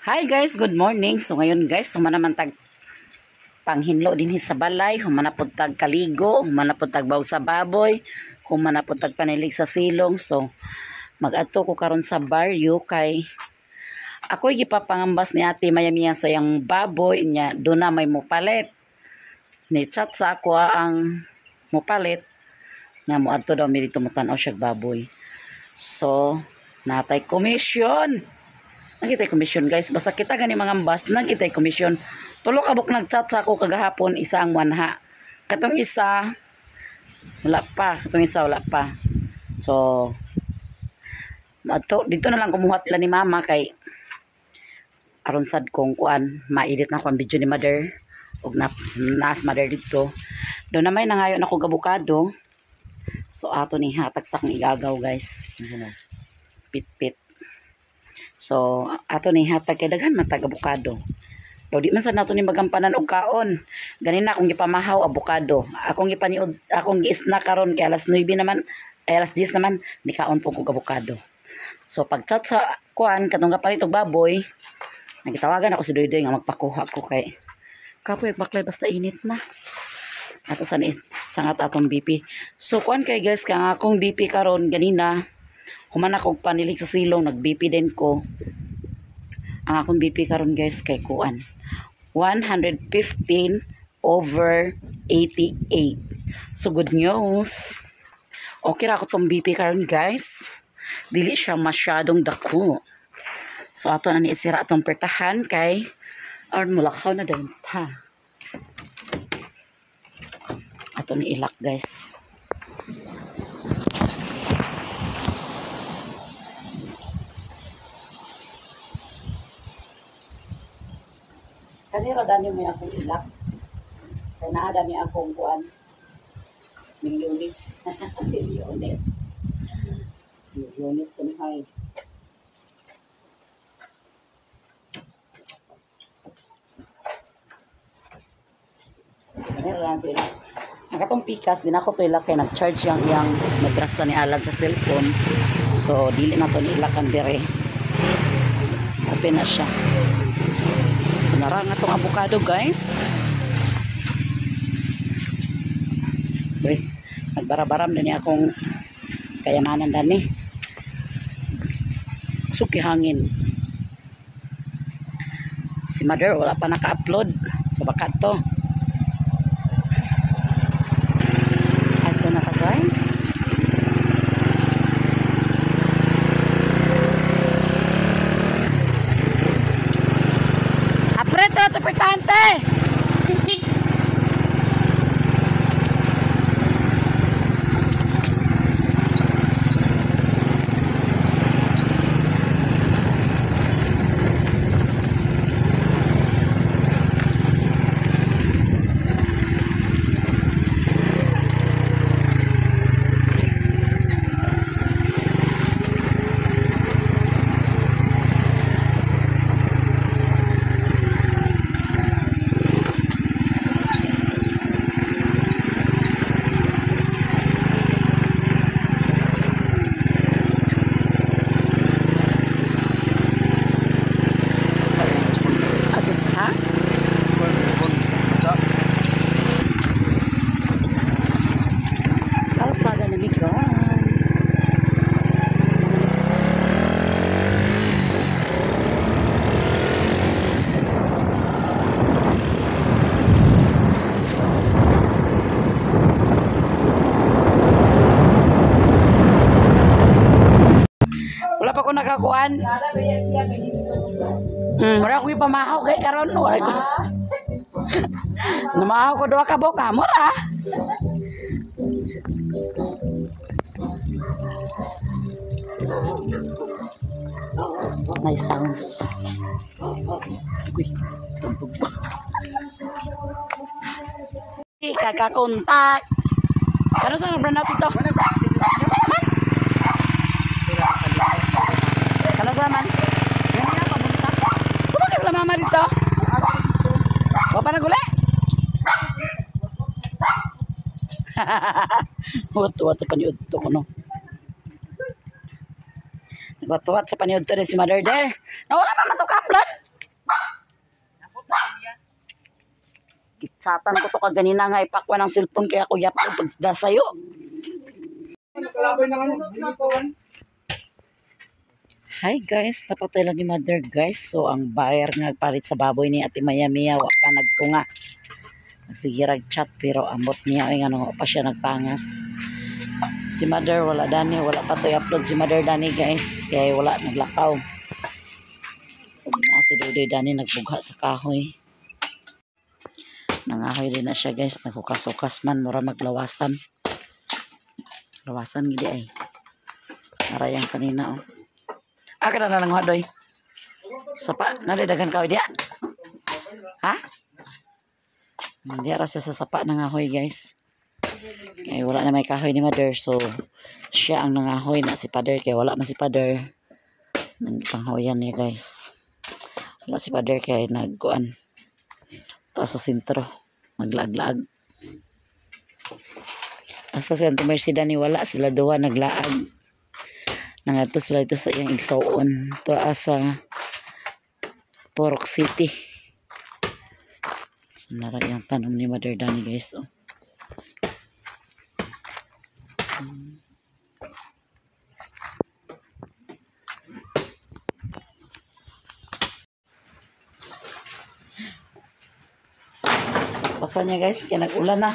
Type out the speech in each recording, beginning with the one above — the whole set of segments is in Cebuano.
Hi guys, good morning. So ngayon guys, humana man tag panghinlo dinhi sa balay, humana pud tag kaligo, humana pud tag baw sa baboy, humana pud tag panilig sa silong. So mag-adto ko karon sa baryo kay ako'y gipapangambas ni Ate Mayamiya sa iyang baboy niya, do na may mopalit. Ni chat sa ako ang mopalit nga moadto daw mi dito motan-aw siya baboy. So natay commission. Nagitay commission guys, basta kita gani mga ambas, nagitay commission. Tulo ka buk nagchat sa ako kagahapon, isa ang wanha. Katong isa wala pa, katong isa wala pa. So adto dito na lang kumuhat la ni mama kay aron sad kong kuan, maedit na ko ang video ni mother ug na naas mother dito. Do na may nangayo na kog abukado. So ato ni hatag sa akong igagaw guys. Pit-pit. So ato ni hatag kay daghan man tag abukado. Daw di man sad nato ni magampanan og kaon. Ganina akong gipamahaw abukado. Akong gipaniud, akong gi-snack karon kay alas 9 naman, ay alas 10 naman ni kaon po kog abukado. So pag chat sa kuan katong kapalit og baboy, nagitawagan ako si Doydoy nga magpakuha ko kay kapoy baklay basta init na. Ato sa sangat atong BP. So kuan kay guys kang akong BP karon ganina human ako panilig sa silong, nag-BP din ko. Ang akong BP karon guys kay kuan 115/88. So good news. Okay ra ako tong BP karon guys. Dili siya masyadong dako. So ato na ni isira atong pertahan kay aron mulakaw na dayon ta. Ato ni ilak guys. Kanira dani may akong ilak. Kaya naa dani akong kuan. Milyones. Milyones. Milyones ko ni guys. Kanira dani ilak. Ang katong pikas, din ako to ilak kay nag-charge yang iyang madrasta ni Alan sa cellphone. So dili na to ni ilakan dire. Open na siya. So narang atong avocado guys. Uy, nagbarabaram din akong kayamanan dani. Suki hangin. Si mother wala pa naka-upload. So baka to. Ato na ta guys. Apreto na to pertante. Kalsada na mi guys. Wala pa ko nakakuan. Mura ko ipamahaw kay karon wala ko. Namahaw ko duha ka buka mura. May sounds. Uy, tumbog pa. Kakakontak. Ano sa brand natin to? Man? Ano sa man? Kumakit sila mama dito? Wapa na guli? Wat-wat sa paniud to ko no. Nagwatuwat sa paniud to si Mother there. Nawala pa matukap, blood. Kitsatan ko to kaganina nga ipakwa ng cellphone kaya ako yap ko pagsda sayo. Hi guys, napatay lang ni mother guys. So ang buyer nga nagpalit sa baboy ni Ate Maya Mia wa pa nagtunga. Nagsigirag chat pero ambot niya ay ngano pa siya nagpangas. Si mother wala dani, wala pa to i-upload si mother dani guys kaya wala naglakaw. Ug na si Dudoy dani nagbugha sa kahoy. Nangahoy din na siya guys, naghukas-hukas man mura maglawasan. Lawasan gidi ay. Arayang sanina oh. Ah, kada na lang doy. Sapa, nalidagan ka diya. Ha? Hindi ra siya sa sapa nangahoy guys. Kaya wala na may kahoy ni mother, so siya ang nangahoy na si father kaya wala man si father. Nangpanghoyan niya guys. Wala si father kaya nagkuan. To sa sentro, maglaag-laag. Hasta si Auntie Mercy Dani wala sila duha naglaag. Nangadto sila ito sa iyang igsuon. To sa Porok City. So nara yung tanom ni Mother Dani guys. Oh. Paspasan niya guys, kaya nag-ulan na.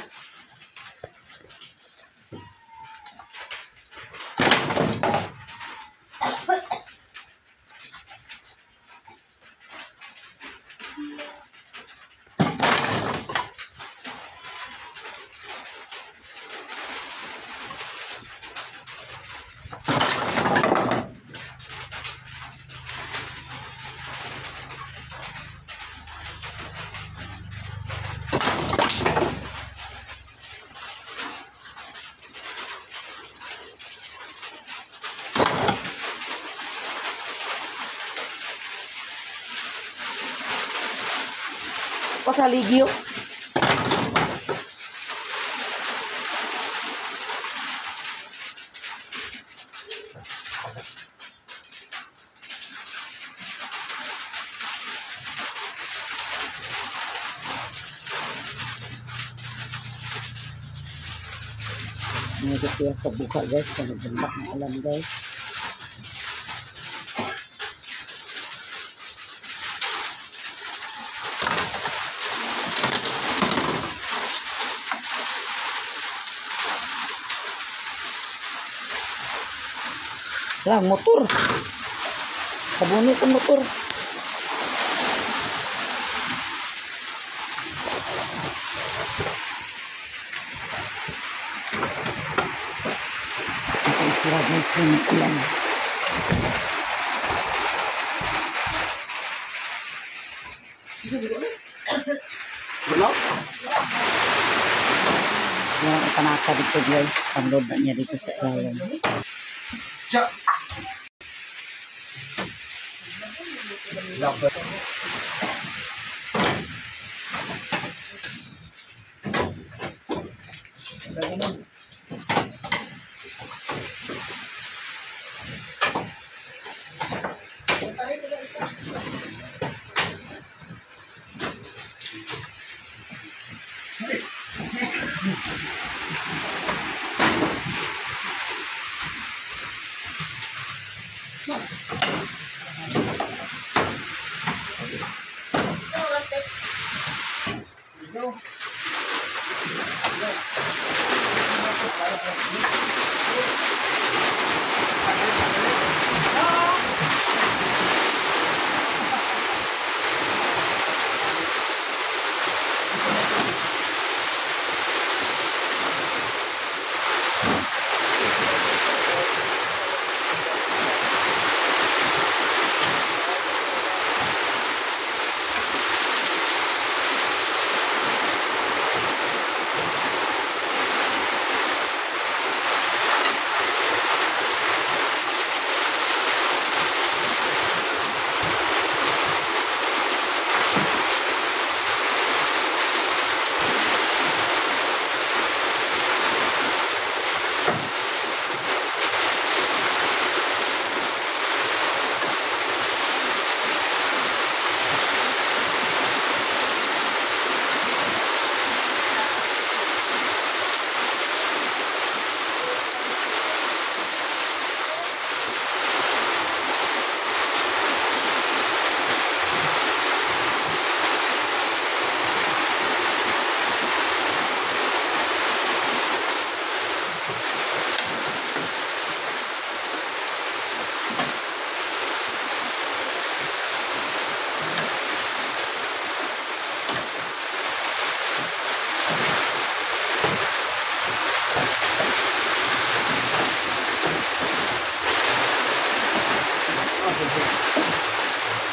Pasaligyo. Medyo tiyas pagbuka guys, kaya nagbulak ng ulan guys. Lang motor. Kabunit ang motor. Ito sira guys, ng ulan. Sige. Wala. Yan ang panaka dito guys. Panload na niya dito sa ilalim.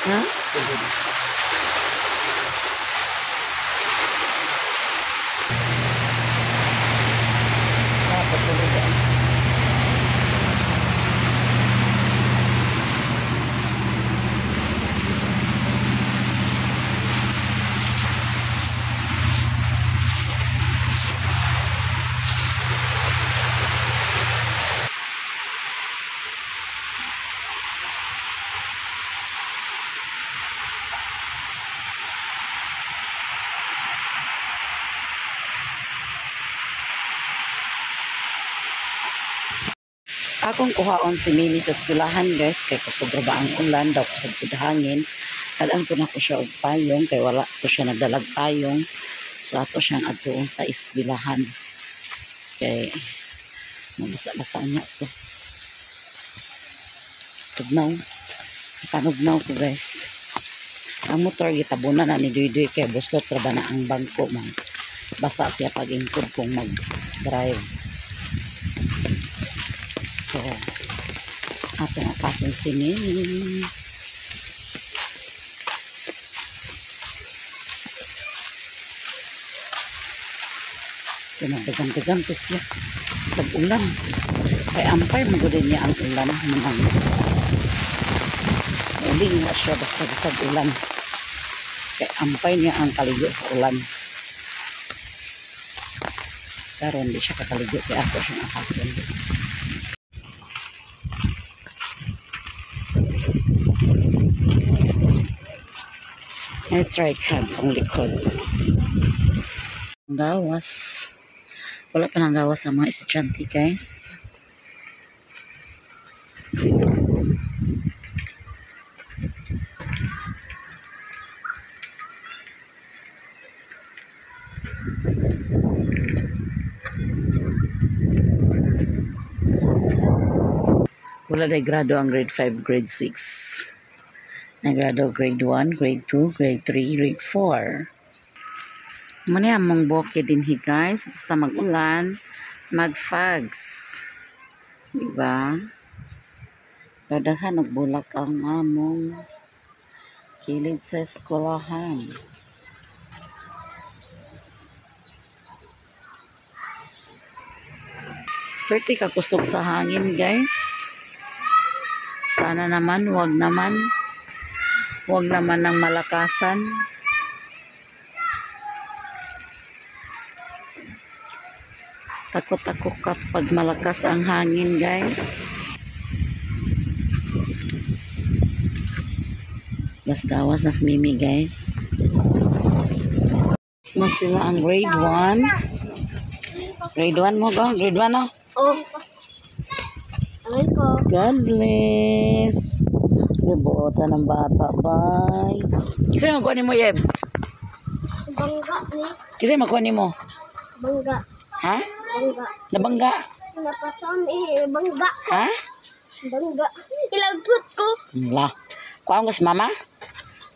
Ha? Napatulog ang. Akong kuhaon si Mimi sa eskwelahan, guys, kay kusog ra ba ang ulan daw, kusog pud hangin. Talaan ko na ko siya og payong kay wala ko siya nagdalag payong. So ato siyang adtuon sa eskwelahan kay mabasa-basa niya to. Tugnaw. Panugnaw ko, guys. Ang motor gitabunan na ni Duy-Duy kay buslot ra ba na ang bangko man. Basa siya pag ingkod kung mag-drive. So, ato nga kason si Mimi. Pinagdagan-dagan to siya. Sa ulan. Kay ampay magudin niya ang ulan. Manang. Uling na siya basta bisag ulan. Kay ampay niya ang kaligo sa ulan. Karon di siya kakaligo kay ako siyang akason. Let's try cam sa akong likod. Ang gawas. Wala pa nang gawas sa mga estudyante, guys. Wala na grado ang grade 5, grade 6. Nagrado grade 1, grade 2, grade 3, grade 4. Muna among bukid din hi, guys. Basta mag-ulan, mag-fogs. Diba? Daghan og bulak ang among kilid sa eskwelahan. Pwede ka kusog sa hangin, guys. Sana naman, wag naman. Wag naman ng malakasan. Takot ako kapag malakas ang hangin, guys. Las gawas nas Mimi, guys. Na sila ang grade 1. Grade 1 mo ba? Grade 1, no? Oh. Amin ko. God bless. Gibuotan ng bata, bye. Kinsa magkuha nimo, Yeb? Bangga ni. Kinsa magkuha nimo? Bangga. Ha? Bangga. Nabangga? Napasom eh. Bangga. Ha? Bangga. Ilagpot ko. La. Kuha ko si mama?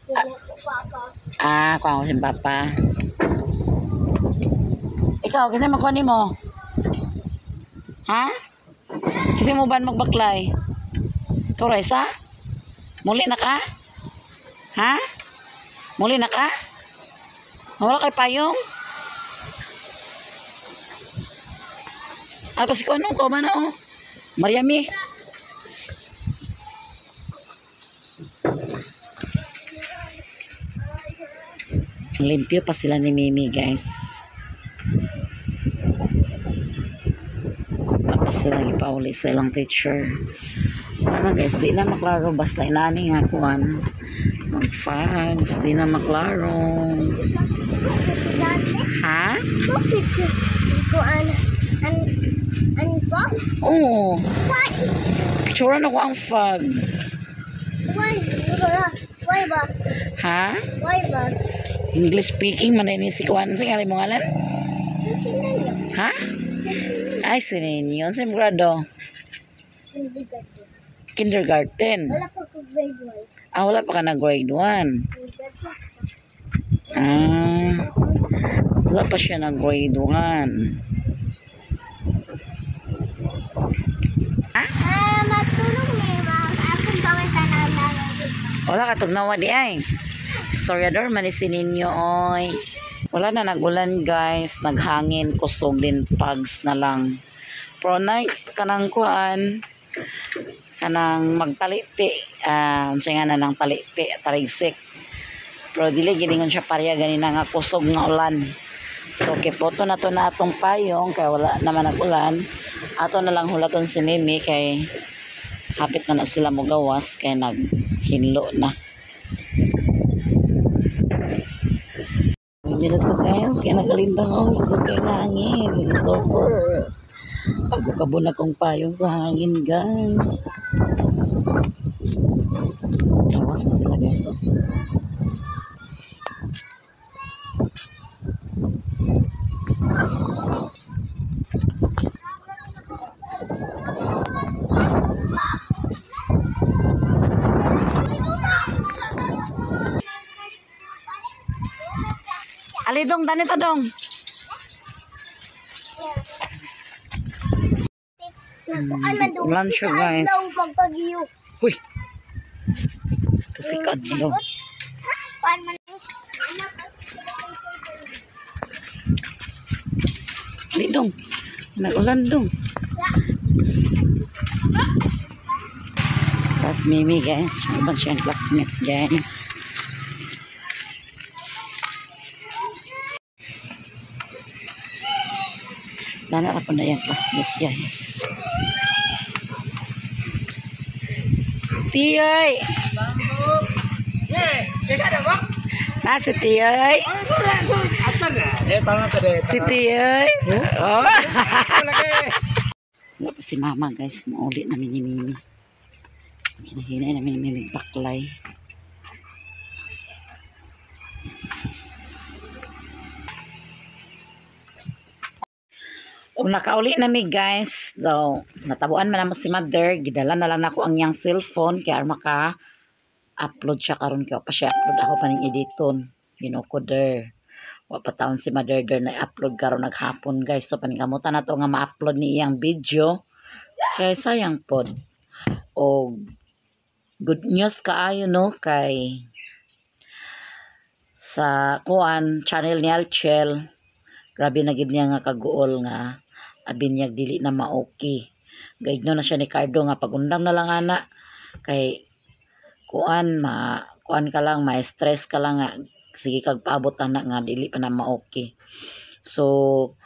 Wala ko papa. Ah, kuha ko si papa. Ikaw, kinsa magkuha nimo? Ha? Kasi mo ba magbaklay? Ikaw, Raisa? Muli na ka? Ha? Muli na ka? Wala kay payong? Ato si Kono, ko man oh. Mariami. Limpyo pa sila ni Mimi, guys. Tapos sila ipauli sa ilang teacher. Ano, guys, di na maklaro basta inani nga kuan. Mag-fags, di na maklaro. Ha? Picture ko an an an fog? Oo. Why? Picture na ko ang fog. Why? Why ba? Ha? Why ba? English speaking man ni si kuan. Sa ngalan mo ngalan? Ha? Ay, si Ninyo. Sa grado? Kindergarten. Kindergarten. Wala pa ko grade 1. Ah, wala pa ka na grade 1. Ah, wala pa siya na grade 1. Ah, matulog ni ma'am. Akong gawin tanan. Wala ka tugnawa di ay. Storyador man ni si ninyo oy. Wala na nagulan, guys, naghangin kusog din, pags na lang. Pero nay kanang kuan, kanang magtaliti, ah, unsa nga na nang taliti, taligsik. Pero dili giningon siya pareha ganina nga kusog nga ulan. So kipoto na to na atong payong kay wala naman nag-ulan. Ato na lang hulaton si Mimi kay hapit na na sila mogawas kay naghinlo na. Mimi na to, guys, kaya nakalindang ako, kusog kay hangin. Super. Bago kabon akong payong sa hangin, guys. Gawas na sila, guys. Oh. Alidong, dani ta dong. Nakuan man daw. Ulan siya, guys. Adlaw pagbagyo. Huy. Ito si Kadlo. Kuan man. Alidong. Nag-ulan dong. Class Mimi, guys. Iban siya ang classmate, guys. Dana ra po na yung classmate, guys. Tiyoy! Na si Tiyoy! Si Tiyoy! Oh. Wala pa si Mama, guys. Mauli namin ni Mimi. Hinahinay namin ni Mimi baklay. O nakauli na mi, guys. So, natabuan man namo si mother. Gidala na lang nako ang iyang cellphone kaya maka upload siya karon kay pa siya upload, ako pa ning editon. Ginoo ko der. Wa pa taon si mother der na upload karon naghapon, guys. So paningkamutan na to nga ma-upload ni iyang video. Kay sayang pod. O good news kaayo no kay sa kuan channel ni Alchel, grabe na gid niya nga kaguol nga abi niya dili na ma-okay. Gaigno na siya ni Cardo nga pagundang na lang ana kay kuan ma kuan ka lang, ma-stress ka lang nga sige kag paabot ana nga dili pa na ma-okay. So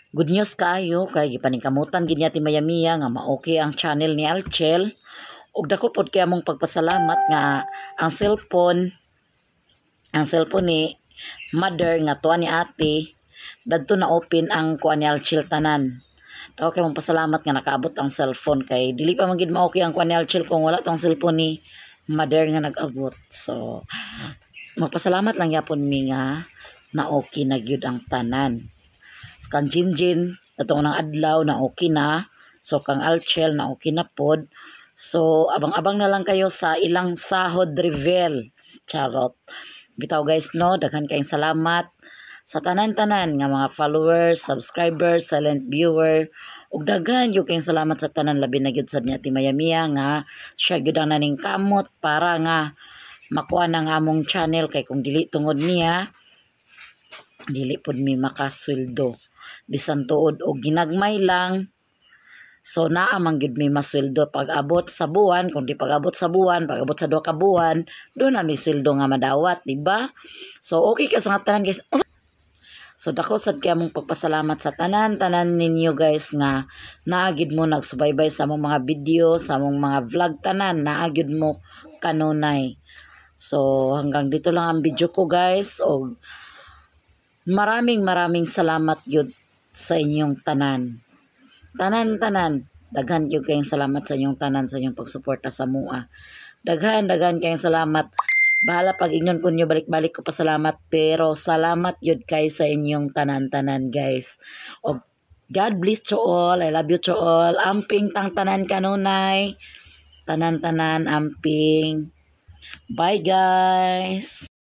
good news kaayo kay gipaningkamutan gid niya ti Mayamiya nga ma-okay ang channel ni Alchel. Ug dako pod kay among pagpasalamat nga ang cellphone ni mother nga tuwa ni ate dadto na open ang kuan ni Alchel tanan. Dako kay mong pasalamat nga nakaabot ang cellphone kay dili pa man gid ma-okay ang kuan ni Alchel kung wala tong cellphone ni mother nga nag-abot. So magpasalamat lang yapon mi nga na okay na gyud ang tanan. So, kang Jinjin atong nang adlaw na okay na. So kang Alchel na okay na pod. So abang-abang na lang kayo sa ilang sahod reveal. Charot. Bitaw, guys, no, daghan kayong salamat sa tanan-tanan nga mga followers, subscribers, silent viewer, ug daghan gyud kayong salamat sa tanan, labi na gyud sad ni Ate Mayamiya nga siya gyud ang naning kamot para nga makuha ng among channel kay kung dili tungod niya dili pud mi makasweldo bisan tuod og ginagmay lang. So naa man gyud mi masweldo pag abot sa buwan. Kung di pag abot sa buwan, pag abot sa 2 ka buwan, do na mi sweldo nga madawat, di ba? So okay ka sa nga tanan, guys. So dako sad kay among pagpasalamat sa tanan tanan ninyo, guys, nga naa gyud mo nagsubaybay sa among mga video, sa among mga vlog tanan, naa gyud mo kanunay. So hanggang dito lang ang video ko, guys, og maraming maraming salamat gyud sa inyong tanan. Tanan tanan, daghan gyud kayong salamat sa inyong tanan sa inyong pagsuporta sa mua. Daghan daghan kayong salamat. Bahala pag ingon ko nyo balik-balik ko pasalamat, pero salamat yun kay sa inyong tanan-tanan, guys. Og God bless to all. I love you to all. Amping tang tanan kanunay. Tanan-tanan amping. Bye, guys.